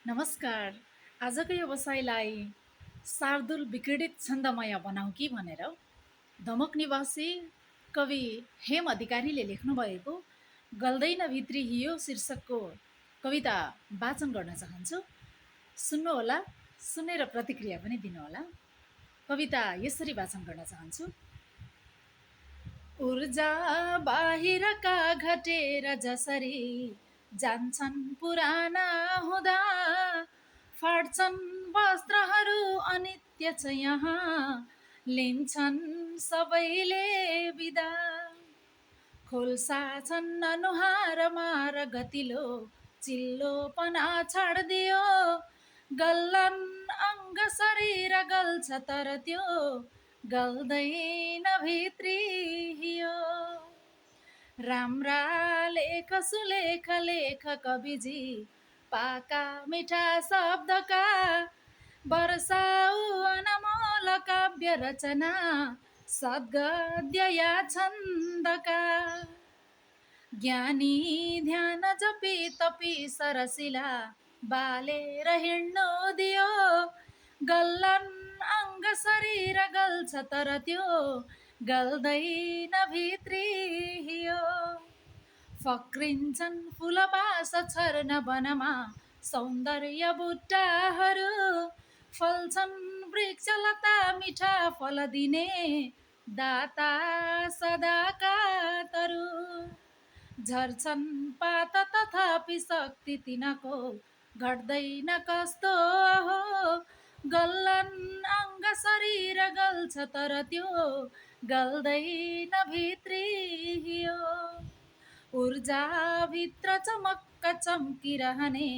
नमस्कार। आजको व्यवसायलाई शार्दूल विक्रीडित छन्दमय बनाऊ कि भनेर दमक निवासी कवि हेम अधिकारीले लेख्नुभएको गल्दैन भित्री हियो शीर्षकको कविता वाचन गर्न चाहन्छु। सुन्नुहोला, सुनेर प्रतिक्रिया पनि दिनुहोला। कविता यसरी वाचन गर्न चाहन्छु। ऊर्जा बाहिरका घटेर जसरी जान्छन् पुराना हुँदा, फाट्छन् वस्त्रहरू अनित्य छ यहाँ, लिन्छन् सबैले बिदा। खोल्सा छन् अनुहारमा र गतिलो चिल्लोपना छाड्दियो, गल्लन अङ्ग शरीर गल्छ तर त्यो गल्दैन भित्री हियो। राम्रा लेख सुलेख लेख कविजी पाका मिठा शब्दका, वर्षाउ अनमोल काव्य रचना सद्गद्य या छन्दका। ज्ञानी ध्यान जपी तपी सरसिला बालेर हिँड्नु दियो, गल्लन अङ्ग शरीर गल्छ तर त्यो गल्दैन भित्री हियो। फक्रिन्छन् फुलबास छर्न वनमा सौन्दर्य बुट्टाहरू, फल्छन् वृक्षलता मिठा फल दिने दाता सदाका तरु। झर्छन् पात तथापि शक्ति तिनको घट्दैन कस्तो हो, गल्लन अङ्ग शरीर गल्छ तर त्यो गल्दैन भित्री हियो। ऊर्जा भित्र चमक्क चम्किरहने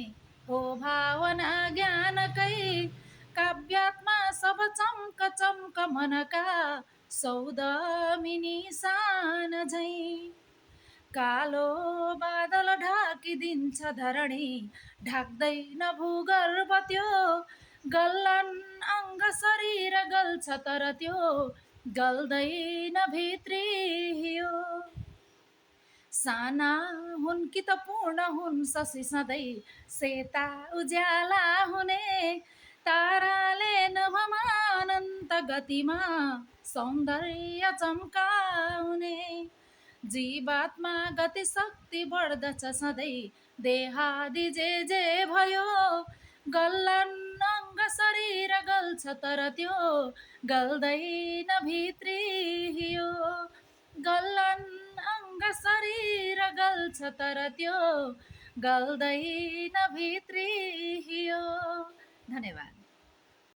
हो भावना ज्ञानकै, काव्यात्मा सब चम्क चम्क मनका सौदमिनी सान झैं। कालो बादल ढाकिदिन्छ धरणी, ढाक्दैन भूगर्भ त्यो, गल्लन अङ्ग शरीर गल्छ तर त्यो गल्दैन भित्री हियो। साना हुन् कि त पूर्ण हुन् शशी सधैँ सेता उज्याला हुने, ताराले नभमा अनन्त गतिमा सौन्दर्य चम्काउने। जीवात्मा गति शक्ति बढ्दछ सधैँ देहादि जे भयो, गल्लन अङ्ग शरीर गल्छ तर त्यो गल्दैन भित्री हियो। गल्लन अङ्ग शरीर गल्छ तर त्यो गल्दैन भित्री हियो। धन्यवाद।